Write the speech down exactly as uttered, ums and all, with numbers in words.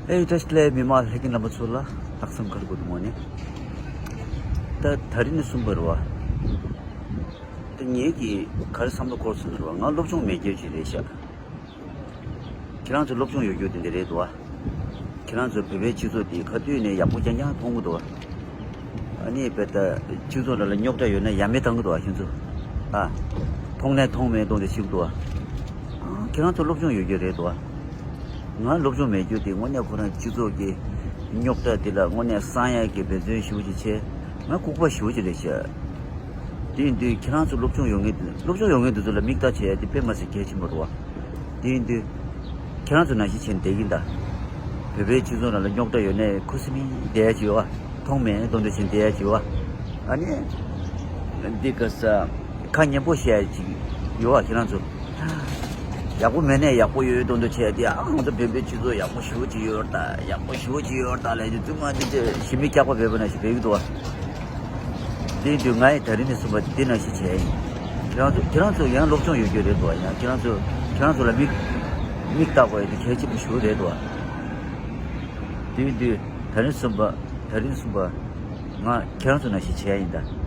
ཨེ་བཀྲ་ཤིས་བདེ་ལེགས། མི་མང་ལྷན་རྒྱས་རྣམ་པ་ཚོ་ལ་ལྷག་བསམ་དཀར་པོ་དུ་མོ་ནས། ད་ད་རིང་ནས་གསུམ་པ་རེད་བ། ད་ངེད་ཀྱིས་ག་རེ་བསམ་བློ་འཁོར་སོང་ན་རེད་བ། ང་སློབ་སྦྱོང་མེད་རྒྱུ་ཅིག་རེད་ཤག་ཁྱེད་རང་ཚོ་སློབ་སྦྱོང་ཡོད་རྒྱུ་དེ་འདྲ་རེད་འདུག་བ། ཁྱེད་རང་ཚོ་བོད་པའི་སྤྱི་ཚོགས་འདི་ག་དུས་ནས་ཡག་པོ་རྐྱང་རྐྱང་མཐོང་གི་འདུག་བ། ཨ་ནི་བོད་ད་སྤྱི་ཚོགས་ནང་ལ་རྙོག་དྲ་ཡོད་ན་ཡ་མེད་བཏང་གི་འདུག་བ། ཁྱེད་ཚོ་ཨ། མཐོང་ནས་མཐོང་མེད་གཏོང་དེ་ཞིག་འདུག་བ། ཨ། ཁྱེད་རང་ཚོ་སློབ་སྦྱོང་ཡོད་རྒྱུ་རེད་འདུག་བ། ང་སློབ་སྦྱོང་མེད་རྒྱུ་དེ་དངོས་གནས་ཁོ་རང་སྤྱི་ཚོགས་ཀྱི་རྙོག་དྲ་དེ་ལ་དངོས་གནས་སངས་ཡག་གི་འབད་བརྩོན་ཞེ་པོ་ཅིག་བྱས། ང་ལྐུགས་པ་ཞེ་པོ་ཅིག་རེད་ཤག་དེ་ཡིན་དུས་ཁྱེད་རང་ཚོ་སློབ་སྦྱོང་ཡོད་མཁན་དེ། སློབ་སྦྱོང་ཡོད་མཁན་དེ་ཚོ་ལ་མིག་ལྟ་བྱེད་ཡ་དེ་དཔེ་མ་སྲིད་གལ་ཆེན་པོ་རེད་བ། དེ་ཡིན་དུས་ཁྱེད་རང་ཚོ་ནང་བཞིན་བྱས་ནས་བསྡད་ཀྱིན་གདའ། བོད་པའི་སྤྱི་ཚོགས་ནང་ལ་རྙོག་དྲ་ཡོད་ནའི་ཁུ་སིམ་མེར་བསྡད་ཡ་ཅིག་ཡོད་བ། མཐོང་མེད་གཏོང་འདོད་བྱས་ནས་བསྡད་ཡ་ཅིག་ཡོད་བ། ཨ་ནི་འདི་ག་ས་ཁ་སྙན་པོ་བཤད་ཡ་ཅིག་ཡོད་བ། ཁྱེད་རང་ཚོ་ཡག་པོ་མེད་ནའི་ཡག་པོ་ཡོད་གཏོང་འདོད་བྱས་ཏེ། ཨ། ང་ཚོ་བོད་པའི་སྤྱི་ཚོགས་ཡག་པོ་ཞེ་པོ་ཅིག་ཡོད་རེད་ད། ཡག་པོ་ཞེ་པོ་ཅིག་ཡོད་རེད་ད་ལབ་ཡ་ཅིག་རྫུན་མ་འདི་ཅིག་ཞི་མི་སྐྱག་པ་འབེབས་པ་ནང་བཞིན་འབེབས་ཀྱི་འདུག་བ། དེ་ཡིན་དུས་ང་ཡི་ད་རིང་ནས་གསུམ་པ་འདི་ནང་བཞིན་བྱས་ཡིན། ཁྱེད་རང་ཚོ་ཁྱེད་རང་ཚོ་ཡང་སློབ་སྦྱོང་ཡོད་རྒྱུ་རེད་འདུག་བ། ཡང་ཁྱེད་རང་ཚོ་ཁྱེད་རང་ཚོ་ལ་མིག་མིག་བལྟ་དགོས་ཡ་དེ་གལ་ཆེན་པོ་ཞེ་པོ་རེད་འདུག་བ། དེ་ཡིན་དུས་ད་རིང་གསུམ་པ་ད་རིང་གསུམ་པ་ང་ཁྱེད་རང་ཚོ་ནང་བཞིན་བྱས་ཡིན་ད།